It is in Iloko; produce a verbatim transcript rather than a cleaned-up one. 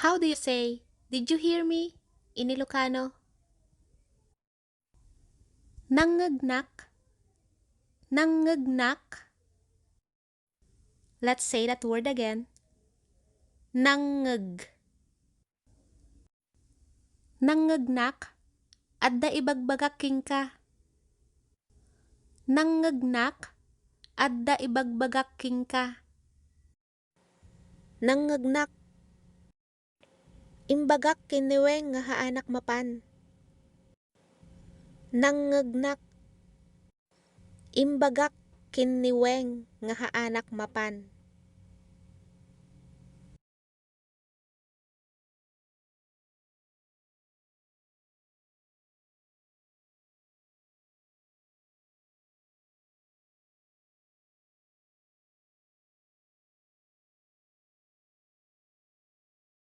How do you say, "Did you hear me?" in Ilocano? Nangngegnak. Nangngegnak. Let's say that word again. Nangngeg. Nangngegnak, adda ibagbagak kenka. Nangngegnak, adda ibagbagak kenka. Nangngegnak. Imbagak ken ni Weng nga haanak mapan. Nangngegnak. Imbagak ken ni Weng nga haanak mapan.